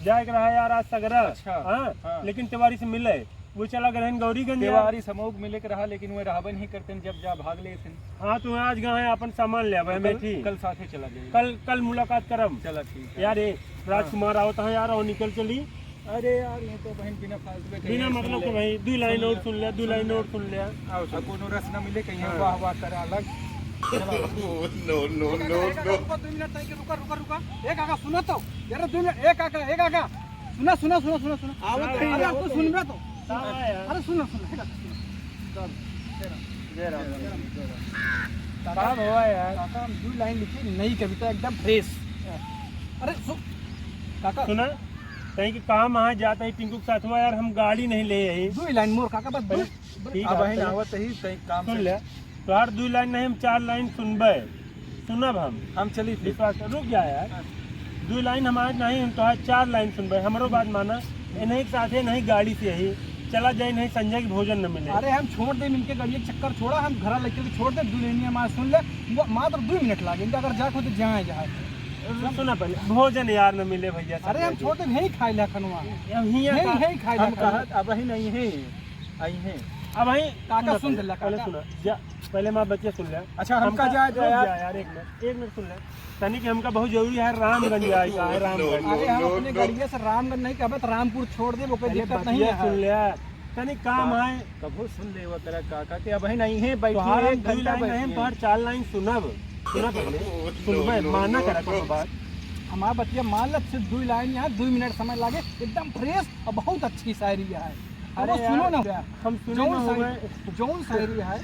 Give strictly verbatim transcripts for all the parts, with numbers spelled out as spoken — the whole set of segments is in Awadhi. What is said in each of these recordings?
जाए के रहा यार आज सगरा। अच्छा। हाँ, हाँ। लेकिन तिवारी से मिले, वो चला गए हैं गौरीगंज यार। तिवारी से मऊक मिले के रहा, लेकिन वो रहबे नहीं करते हैं, जब जा भाग लेते हैं। हाँ, तो आज गए हैं अपन सामान ले आवे, तो कल, बैठी। कल साथे चला जाएगा। कल, कल मुलाकात करम। चला ठीक है। यार, ये हाँ। राजकुमार आवत है यार, और निकल चली। अरे यार, ये तो बहन बिना फालतू के बिना कहीं मतलब सुन के ले। भाई, दो लाइन सुन और ले। सुन ले, दो लाइन और सुन ले। आओ, अब कोनो रस न मिले, कहीं हाँ। वाह वाह करा अलग। चलो। No, no, no, एक आका, no। रुको, दो मिनट, तनिक रुका, रुका, रुका। एक आका, सुनो तो। यार, दो मिनट, एक आका, एक आका। सुना, सुना, सुना, सुना, सुना। आओ तो, अरे, आओ तू तो। सुनबे तो। हाँ, यार। अरे, सुनो, सुनो, एक आका, सुनो। चल, जय राम। जय राम, जय राम, जय राम। का भवा यार? काका, हम दो लाइन लिखे, नई कविता, एकदम fresh। अरे, सु-, काका। सुना? कहीं कि काम आ जाता है टिंकू के साथ हुआ यार, हम गाड़ी नहीं ले आई। दो लाइन मोर काका, बस पहले दो। ठीक अब है, अहिन पहले आवत ही तई काम सुन से। ले, तोहार दो लाइन नहीं, हम चार लाइन सुनबे, सुनब हम। हम चली फिर। विश्वास कर, रुक जा यार। हाँ। दो लाइन हमार नहीं, हम तोहार चार लाइन सुनबे, हमरो बात माना। इन्हीं के साथे नहीं गाड़ी से ही चला जाए, नहीं संजय के भोजन न मिले। अरे हम छोड़ दे इनके गाड़ी के चक्कर छोड़ा, हम घरा लेके भी छोड़ दे, दो लाइन हमार सुन ले, वो मात्र दो मिनट लागे, इनका अगर जाए को तो जाए जाए। सुना पहले, भोजन यार न मिले भैया, अरे हम संजय छोड़ दे, यहीं खाए ले खनवा। हम हियाँ यहीं, का यहीं खाए ले हम खनवा। कहत अब ही नहीं है। आई हैं। अब आई, काका, सुन सुन ले, ले, पहले काका। सुना, जा, पहले हमार बतिया सुन ले। अच्छा, हमका हमका जाए दे रुक यार। जा यार, एक मिनट, एक मिनट सुन ले। तनी कि हमका बहुत जरूरी है, रामगंज जाए का है, रामगंज। अरे, हम अपने गड़िया से रामगंज नहीं कहबे, तो रामपुर छोड़ दे, वो कोई अरे, दिक्कत नहीं बतिया है। सुन ले, तनी काम का-, है। कबो सुन ले, वो तेरा काका के अब ही नहीं है, बैठी तोहार है, हम एक दो घंटा लाइन नहीं, बैठी है। तोहार चार लाइन सुनब, सुनब पहले, सुनबे, माना करा कोनो बात। हमार बतिया मान ले, सिर्फ दो लाइन यहाँ, दो मिनट समय लागे, एकदम fresh और बहुत अच्छी शायरी है। अरे वो सुनो यार, ना, हम सुने जौन ना शायरी, होबे। जौन शायरी है।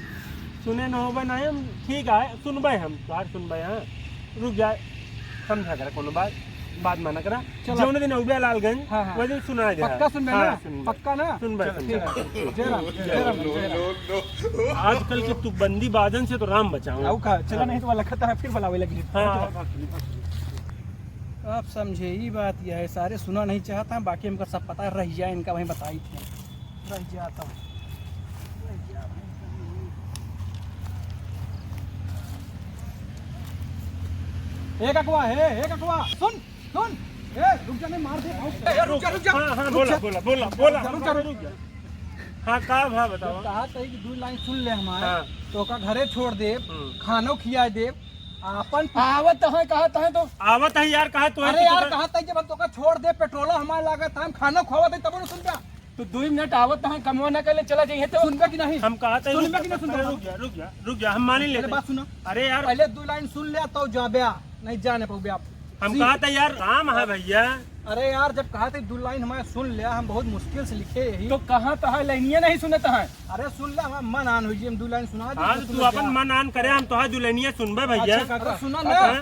सुने ना होबे ना हम, ठीक है, सुनबे हम, तोहार सुनबे, हाँ। रुक जा, समझा करा कोनो बात, बात माना करा। चलो। जौन दिन अउबे लालगंज, हाँ, हाँ। वही दिन सुना दे। पक्का सुनबे हाँ, ना? सुनबे। पक्का ना? सुनबे, चलो, सुनबे। ठीक है। जय राम, जय राम, जय राम। आजकल के तुकबंदी बाजन से तो राम बचाओ। आऊ का, चला नहीं तो वाला खतरा फिर बुलावे लगी। हाँ। अब समझे, ई बात यह है, सारे सुना नहीं चाहता, बाकी हमका सब पता रह जाए, इनका वहीं बताई थे। रह जाता। रह जा भाई। ए ककवा, ए, ए ककवा, सुन, सुन। ए, रुक जा, नहीं मार दे, भाग। ए, रुक जा, रुक जा। हाँ, हाँ, रुक बोला, जा। बोला, बोला, बोला, रुक जा, रुक जा। हाँ, का भा बतावा? जब कहा तही कि दो लाइन सुन ले हमार, हाँ। तो ओका घरे छोड़ देब, हम्म। खानो खिया देब, आपन आवत है, कहा तहे तो। आवत है यार, कहा तो है अरे तो यार, तो कहा तही जब हम तोका छोड़ देब, पेट्रोलो हमार लागत है, हम खानो खवावत है, तब न सुनबा। तो दो मिनट आवत है, कमवा ना कर ले, चला जाइए तो। सुनबा कि नहीं? हम कहा तहे सुनबा कि नहीं सुनबा? रुक जा, रुक जा, रुक जा, हम मानी पहले लेते। बात सुना। अरे यार। पहले दो लाइन सुन ले, तो जाबे, नहीं जाने पाओगे आप। हम सी- कहा था यार, काम है भैया। अरे यार, जब कहा थे दो लाइन हमारे सुन लिया, हम बहुत मुश्किल से लिखे यही। तो कहाँ तो है, लाइनिया नहीं सुनता है। अरे सुन ले, हमारा मन आन हुई, हम दो लाइन सुना दे, हाँ, तो तू सुन ले अपन जा। मन आन करे, हम तोहार दो लाइनिया सुनबे भैया। अच्छा, काका, अरे सुना ना। हाँ?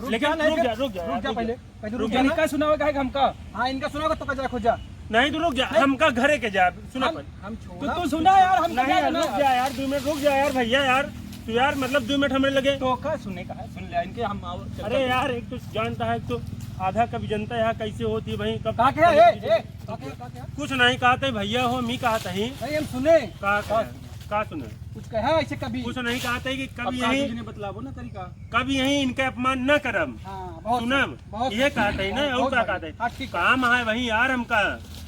रुक लेकिन जा, नहीं रुक फिर, जा, रुक जा, रुक जा रुक जा। पहले। पहले रुक रुक जा, जा, इनका सुनावे काहे हमका? हाँ, इनका सुनावे तो का जाए खोजा। नहीं तो रुक जा, नहीं। हमका घरे के जाए, सुना हम, पहले। हम छोड़ा तो तू सुना यार, हम नहीं यार, रुक जा यार, दो मिनट रुक जा यार भैया यार, तू यार मतलब दो मिनट हमरे लगे। तो का सुने का है, सुन ले, इनके हम आओ, चलते अरे हैं। यार, एक तो जानता है, एक तो आधा कभी जनता है कैसे होती है भाई, कब का क्या है? ए, ए, का क्या, का क्या? कुछ नहीं कहते भैया हो, मी कहते ही। नहीं, हम सुने। का, का, का सुने? कुछ कहा ऐसे कभी? कुछ नहीं कहते कि अब कभी का यही तुझने बतलावो ना तरीका। कभी यही इनके अपमान न करम। हाँ, बहुत सुनम। बहुत ये कहते ही ना, हाँ, और बहुत क्या बढ़िया। कहते? हाँ, ठीक है। काम है वही यार हमका।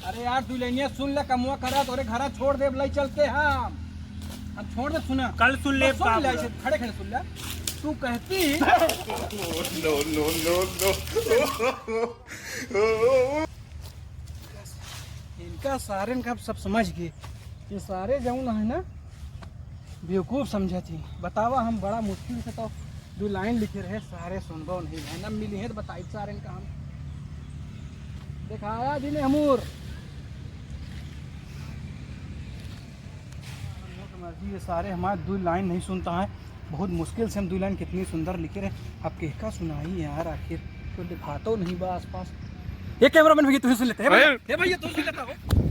अरे यार, दुल्हनिया सुन ले, कमुआ करा, तोरे घरा छोड़ देब, लई चलते हम। हम छोड़ देब, सुना। कल सुन ले, बस सुन का ले, बोला? ऐसे खड़े खड़े सुन ले। तू कहती No, no, no, no। इनका सारे का सब समझ गए। ये सारे जौन है ना, बेवकूफ समझत ही। बतावा, हम बड़ा मुश्किल से तो दो लाइन लिखे रहे, सारे सुनबो नहीं है ना, मिली है तो बताई सारे का हम देखाया दिन हमूर। ये सारे हमारे दो लाइन नहीं सुनता है, बहुत मुश्किल से हम दो लाइन कितनी सुंदर लिखे रहे। अब केहका सुनाई यार, आखिर कोई दिखातो नहीं बा आसपास। ये कैमरामैन भैया, तू ही सुन लेते हैं। हे भैया, अरे! हे भैया, तू सुन लेता हो।